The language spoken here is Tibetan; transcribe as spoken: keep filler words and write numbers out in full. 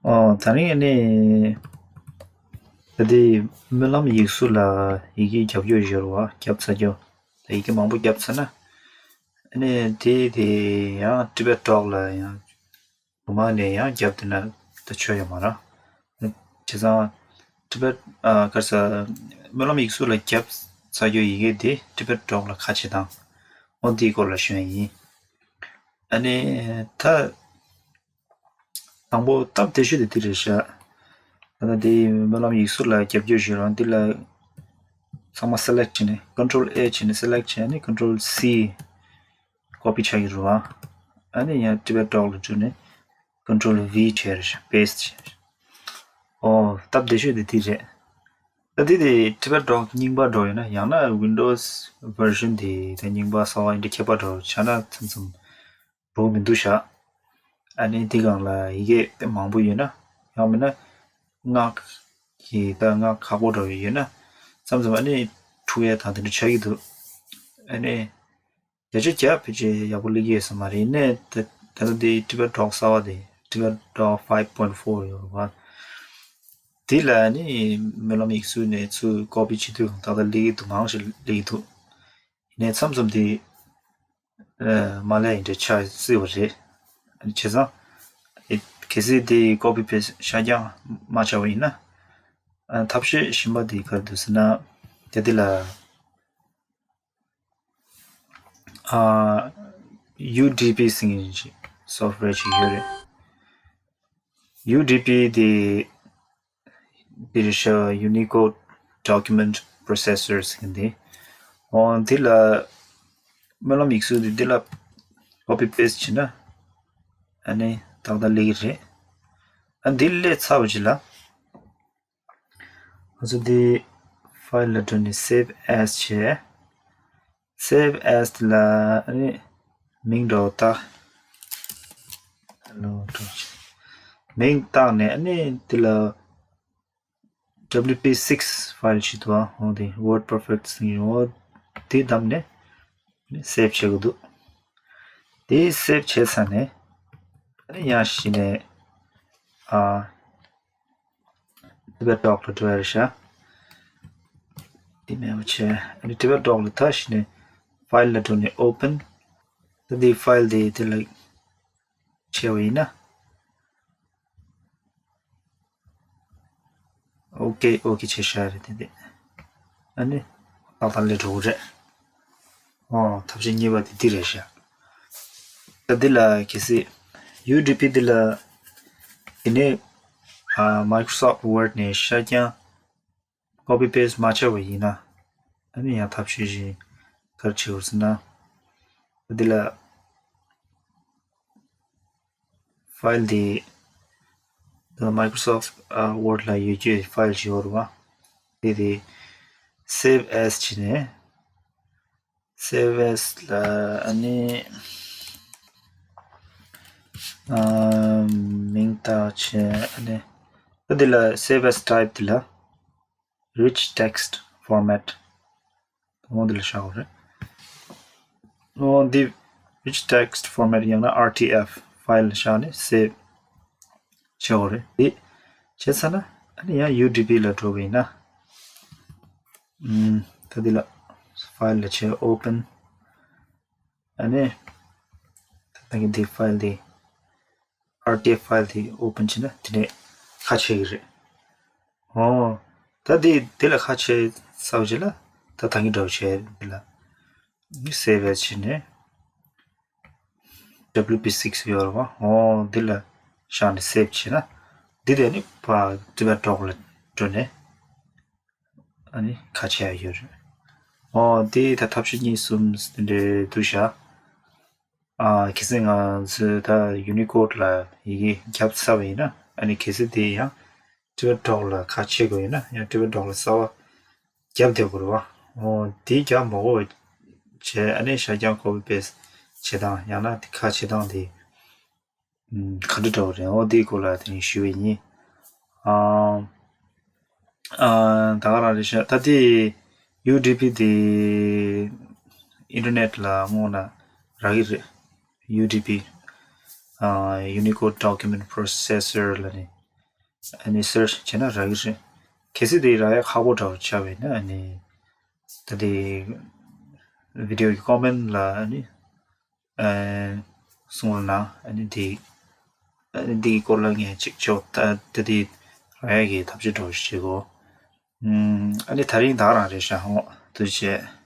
ཨོ་ད་རིང་ནི་ད་ལྟའི་སྨོན་ལམ་ཡིག་གཟུགས་ལ་ཡི་གེ་རྒྱབ་སྐྱོར་ཡོད་རེད་བ། རྒྱབ་ཚར་རྒྱུ། ད་ཡི་གེ་མང་པོ་རྒྱབ་ཚར་ན་ཨ་ནི་དེ་དེ་ཡང་Tibet Doc ལ་ཡང་དུ་མ་ནས་ཡང་རྒྱབ་དེ་ན་ད་ཆོད་ཡོད་མ་རེད། བྱས་ཙང་Tibet ཨ་ག་རེ་ཟེར། སྨོན་ལམ་ཡིག་གཟུགས་ལ་རྒྱབ་ཚར་རྒྱུ་ཡི་གེ་དེ་Tibet Doc ལ་ཁ་ཕྱེ་སྟངས། ཨོ་དེའི་སྐོར་ལ་ཞུ་ཡ་ཡིན། ཨ་ནི་ད། དང་པོ་སྟབས་བདེ་ཤོས་དེ་འདི་རེད་ཤག་ད་ལྟ་དེ་སྨོན་ལམ་ཡིག་གཟུགས་ལ་རྒྱབ་སྐྱོར་ཞུས་རང་འདི་ལ་ཚང་མ་select བྱས་ནས་Control A བྱས་ནས་select བྱས་ནས་Control C copy བྱ་གི་རེད་བ། ཨ་ནི་ཡང་Tibet Doc ལ་འགྲོ་ནས་Control V བྱས་རེད་ཤག paste བྱས་རེད། ཨོ་སྟབས་བདེ་ཤོས་དེ་འདི་རེད། ད་འདི་དེ་Tibet Doc རྙིང་པ་འགྲོ་ཡོད་ན་ཡང་ན་Windows version དེ་ད་རྙིང་པ་གསར་པ་འདི་འདྲ་ཁྱད་པར་འགྲོ་བྱས་ན་མཚམས་མཚམས། འགྲོ་མི་འདུག་ཤག་ཨ་ནི་འདི་སྒང་ལ་ཡི་གེ་དཔེ་མང་པོ་ཡོད་ན་ཡང་མིན་ན་སྔགས་ཀྱི་ད་སྔགས་ཁག་པོ་འདྲ་བོ་ཡོད་ན་མཚམས་མཚམས་ཨ་ནི་འཁྲུག་ཡ་དང་དེ་འདྲ་ཆགས་ཀྱི་འདུག་ཨ་ནི་བརྒྱ་ཆ་བརྒྱ་ཕལ་ཆེར་ཡག་པོ་སླེབས་ཀྱི་ཡོད་ས་མ་རེད། ཡིན་ནའི་ད་ད་ལྟ་འདི་Tibet Doc གསར་པ་དེ་Tibet Doc five point four ཡོད་རེད་བ། དེ་ལ་ཨ་ནི་སྨོན་ལམ་ཡིག་གཟུགས་ནས་ཚུར་copy བྱེད་དུས་ད་ལྟ་སླེབས་ཀྱི་འདུག་མང་ཞིག་སླེབས་ཀྱི་འདུག་ཡིན་ནའི་མཚམས་མཚམས་དེ། ཨ་མ་ལས་འདྲ་ཆགས་སྲིད་པ་རེད། བྱས་ཙང་། ཨེ་གལ་སྲིད་དེ་copy paste བྱ་རྐྱང་མ་བྱས་པ་ཡིན་ན། ཨ་ཐབས་ཤེས་གཞན་པ་དེ་ག་རེ་འདུག་ཟེར་ན། དེ་དེ་ལ། ཨ་U D P ཟེར་མཁན་ཅིག software ཅིག་ཡོད་རེད། U D P དེ། འདིར་ཤ Unicode Document Processor ཟེར་གི་འདི། འོ་འདི་ལ་སྨོན་ལམ་ཡིག་གཟུགས་འདི་འདི་ལ་copy paste བྱས་ན་ཨ་ནི་ཏག་ཏག་སླེབས་ཀྱི་རེད། ཨ་འདི་སླེབས་ཚར་བ་ཅིག་ལ། ང་ཚོ་འདི་file ལ་འགྲོ་ནས་save as བྱས། Save as དེ་ལ་ཨ་ནི་མིང་འདྲ་བོ་བཏགས། Hello འདྲ་བོ་བྱས། མིང་བཏགས་ནས་ཨ་ནི་དེ་ལ་W P six file ཞིག་འདུག་ཨ། འོ་དེ་WordPerfect ཟེར་གྱི་འོ་དེ་བདམས་ནས་save བྱེད་དགོས་འདུག་དེ་save བྱས་ཚར་ནས་ཨ་ནི་ཡང་ཞིག་ནས་ཨ། Tibet Doc ལ་འགྲོ་ཡ་རེད་ཤག་དེ་མེད་པ་བྱས། ཨ་ནི་Tibet Doc ལ་ད་གཞི་ནས་file ལ་འགྲོ་ནས་open། ད་འདི་file དེ་དེ་ལ་བྱས་པ་ཡིན་ན། OK OK བྱས་ཤག་རེད་དེ་དེ། ཨ་ནི་ཏག་ཏག་སླེབས་འགྲོ་གི་རེད། ཨོ་ཐབས་ཤེས་གཉིས་པ་དེ་འདི་རེད་ཤག་ད་འདི་ལ་གལ་སྲིད་U D P འདི་ལ་དེ་ནས་ཨ་Microsoft Word ནས་ཤར་རྐྱང་copy paste མ་བྱས་པ་ཡིན་ན་ཨ་ནི་ཡང་ཐབས་ཤེས་ཤིག་ག་རེ་བྱེད་དགོས་ཟེར་ན། ད་འདི་ལ་file འདི་Microsoft Word ལ་ཡོད་རྒྱུའི་file ཞིག་ཡོད་རེད་བ། དེ་དེ་save as བྱས་ནས། Save as ལ་ཨ་ནི་ཨ་མིང་བཏགས་བྱས་ཨ་ནི་ད་འདི་ལ་save as type འདི་ལ་rich text format འོ་འདི་ལ་བཞག་དགོས་རེད། འོ་འདི་rich text format ཡང་ན R T F file ལ་བཞག་ནས་save བྱེད་དགོས་རེད། འདི་བྱས་ཚར་ན་ཨ་ནི་ཡང་U D P ལ་འགྲོ་བ་ཡིན་ན། ད་འདི་ལ་file ལ་བྱས་open། ཨ་ནི་ད་ལྟ་གི་འདི་file འདི་R T F file འདི་open བྱས་ན་དེ་ནས་ཁ་ཕྱེ་གི་རེད། ཨོ་ད་འདི་འདི་ལ་ཁ་ཕྱེ་ཚར་བ་ཅིག་ལ་ད་ད་གིན་འདྲ་བོ་བྱས་འདི་ལ་save as བྱས་ནས། W P six ཡོད་རེད་བ། འོ་འདི་ལ་བཞག་ནས་save བྱས་ན། འདི་དེ་ནི་ཕ་Tibet Doc ལ་འགྲོ་ནས་ཨ་ནི་ཁ་ཕྱེ་ཡ་ཡོད་རེད། འོ་འདི་ད་ཐབས་ཤེས་གཉིས་གསུམ་དེ་འདྲའི་འདུག་ཤག་ཨ་གལ་སྲིད་ང་ཚོས་ད་Unicode ལ་ཡི་གེ་རྒྱབ་ཚར་བ་ཡིན་ན་ཨ་ནི་གལ་སྲིད་དེ་ཡང་Tibet Doc ལ་ཁ་ཕྱེ་དགོས་ཡོད་ན་ཡང་Tibet Doc ལ་གསར་པ་རྒྱབ་བསྡད་དགོས་རེད་བ། འོ་དེ་རྒྱབ་མ་དགོས་པ་བྱས་ཨ་ནི་ཤར་རྐྱང་copy paste བྱེད་སྟངས་ཡང་ན་དེ་ཁ་ཕྱེ་སྟངས་དེ་ཨམ་ག་འདྲ་འདྲ་བོ་རེད། འོ་དེའི་སྐོར་ལ་དེ་རིང་ཞུ་བ་ཡིན། ཨ་ཨ་ད་ག་རང་རེད་ཤག་ད་དེ་U D P དེ་internet ལ་སྔོན་ལ་རག་གི་རེད། U D P ཨ་Unicode Document Processor ལ་ནི། ཨ་ནི་སར་ཆི་བྱས་ན་རག་གི་རེད། གལ་སྲིད་དེ་རག་ཡ་ཁག་པོ་འདྲ་བོ་ཆགས་པ་ཡིན་ན་ཨ་ནི་ད་དེ་བི་ཌི་ཡོ་གི་ཀོ་མེན་ལ་ཨ་ནི་གསུང་རོགས་གནང་། ཨ་ནི་དེ་ཨ་ནི་དེའི་སྐོར་ལ་ངས་ཅིག་ཆོག་ད་ད་དེ་རག་ཡ་གི་ཐབས་ཇུས་འདྲ་བོ་ཞིག་བྱེད་དགོས། ཨ་ནི་ད་རིང་ད་ག་རང་རེད་ཤག་འོ་དུ་བྱས།